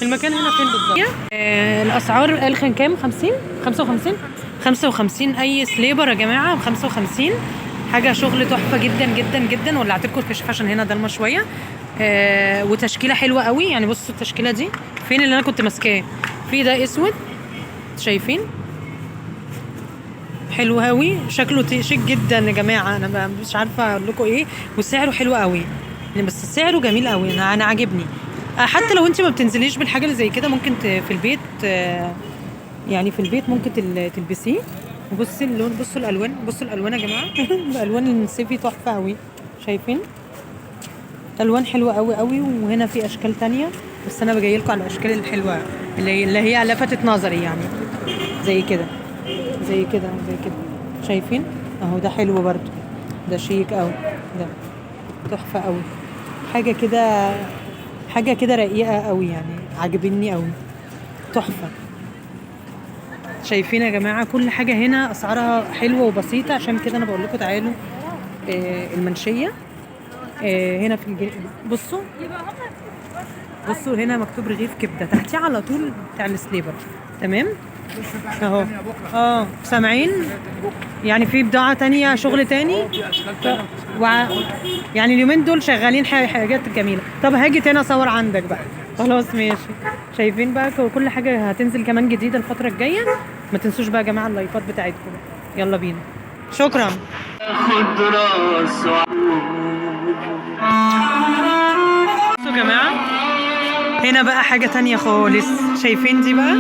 المكان هنا فين بالظبط؟ الاسعار قال كان كام؟ 50، 55، 55. اي slipper يا جماعة ب 55. حاجة شغل تحفة جدا جدا جدا. ولعت لكم الكشاف عشان هنا ضلمة شوية. وتشكيله حلوة قوي يعني. بصوا التشكيلة دي فين اللي انا كنت ماسكاه؟ في ده اسود، شايفين؟ حلو قوي شكله، شيك جدا يا جماعة. انا مش عارفه اقول لكم ايه، وسعره حلو قوي يعني، بس سعره جميل قوي. انا عاجبني. حتى لو انت ما بتنزليش بالحاجة اللي زي كده ممكن في البيت، يعني في البيت ممكن تلبسيه. وبصي اللون، بصوا الالوان، بصوا الالوان يا جماعة. الالوان الصيفي تحفة قوي، شايفين؟ الوان حلوة قوي قوي. وهنا في اشكال تانية، بس انا بجاي لكم على الاشكال الحلوة اللي هي لفتت نظري يعني، زي كده زي كده زي كده، شايفين؟ اهو ده حلو برضو، ده شيك قوي، ده تحفة قوي. حاجة كده، حاجة كده رقيقه قوي يعني، عاجبني قوي، تحفة. شايفين يا جماعة؟ كل حاجة هنا اسعارها حلوة وبسيطة، عشان كده انا بقول لكم تعالوا المنشيه. هنا في بصوا بصوا هنا مكتوب رغيف كبده، تحتيه على طول بتاع ال slipper، تمام اهو. سامعين؟ يعني في بضاعة تانية، شغل تاني. يعني اليومين دول شغالين حاجات جميلة. طب هاجي تاني اصور عندك بقى. خلاص ماشي. شايفين بقى كل حاجة هتنزل كمان جديدة الفترة الجاية. ما تنسوش بقى يا جماعة اللايكات بتاعتكم. يلا بينا، شكرا. خد راسه. بصوا يا جماعة هنا بقى حاجة تانية خالص، شايفين دي بقى؟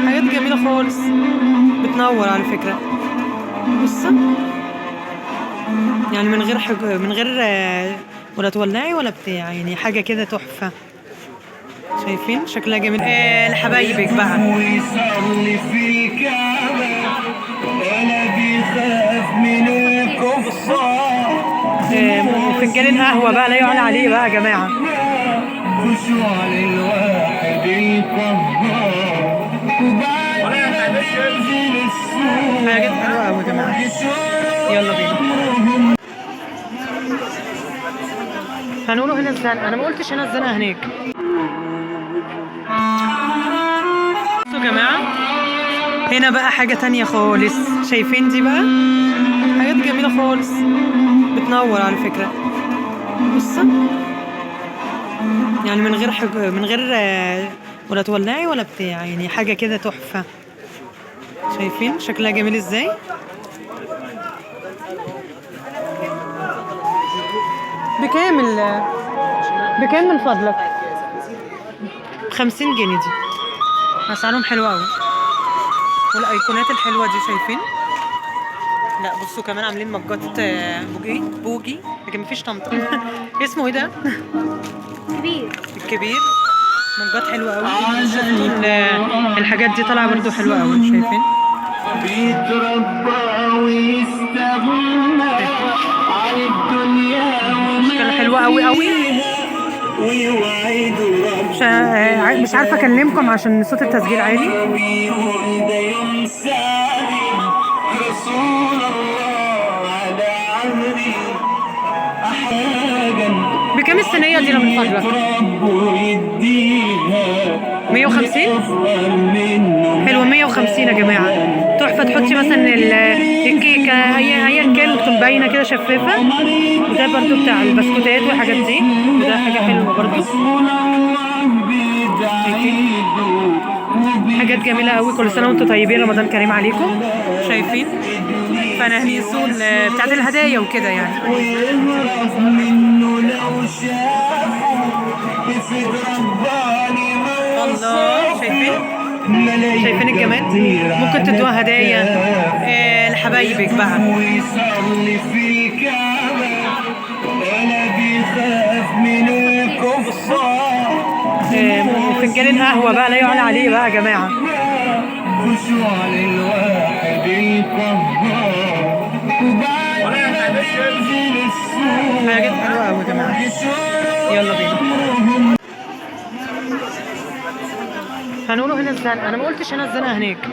حاجات جميلة خالص، بتنور على فكرة. بصوا يعني من غير من غير ولا تولعي ولا بتاع، يعني حاجة كده تحفة. شايفين شكلها جميل. لحبايبك بقى. ويصلي في الكعبة ولا بيخاف من الكفار. فنجان القهوة بقى لا يعلى عليه بقى يا جماعة. خشوع للواحد القهار، وبعد ما تنزل السوق حاجات حلوة قوي يا جماعة. يلا بينا. هنقوله هنا الزنقة، أنا ما قلتش هنا الزنقة هناك. بصوا يا جماعة هنا بقى حاجة تانية خالص، شايفين دي بقى؟ حاجات جميلة خالص، بتنور على فكرة. بصوا يعني من غير من غير ولا تولعي ولا بتاع، يعني حاجة كده تحفة. شايفين شكلها جميل ازاي؟ بكام بكام من فضلك؟ 50 جنيه دي، اسعارهم حلوة قوي. والايقونات الحلوة دي شايفين؟ لا بصوا كمان عاملين مجات، بوجي بوجي، لكن مفيش طمطم. اسمه ايه ده؟ كبير. الكبير. مجات حلوة قوي. شفتوا الحاجات دي طالعه برضو حلوة قوي، شايفين؟ بيتربى ويستغنى عن الدنيا شكلها حلوة قوي قوي. ويوعد ربه مش عارفه اكلمكم عشان صوت التسجيل عالي. بيقول ده يوم سعيد، رسول الله على عهدي أحاجا. بكام الصينية دي لو من فضلك؟ ربه يديها 150؟ أفضل منه. حلوة 150 يا جماعة، تحفة. تحطي مثلا الكيكه ايا كان وتكون باينة كده شفافة. وده برضو بتاع البسكوتات والحاجات دي، وده حاجة حلوة برضو. حاجات جميلة قوي. كل سنة وانتم طيبين، رمضان كريم عليكم. شايفين فناهيس بتاعت الهدايا وكده يعني. ويهرب منه لو شافه افرض رباني ما الله، شايفين؟ شايفين الجمال؟ ممكن تدوها هدايا لحبايبك بقى. ويصلي في الكعبة ولا بيخاف من الكفار. فنجان القهوة بقى لا يعلى عليه بقى يا جماعة. خشوع للواحد القهار، وبعد ما تنزل السوق حاجات حلوة قوي يا جماعة. يلا بينا. هنقوله هنا الزنقة، أنا ما قلتش هنا الزنقة هناك.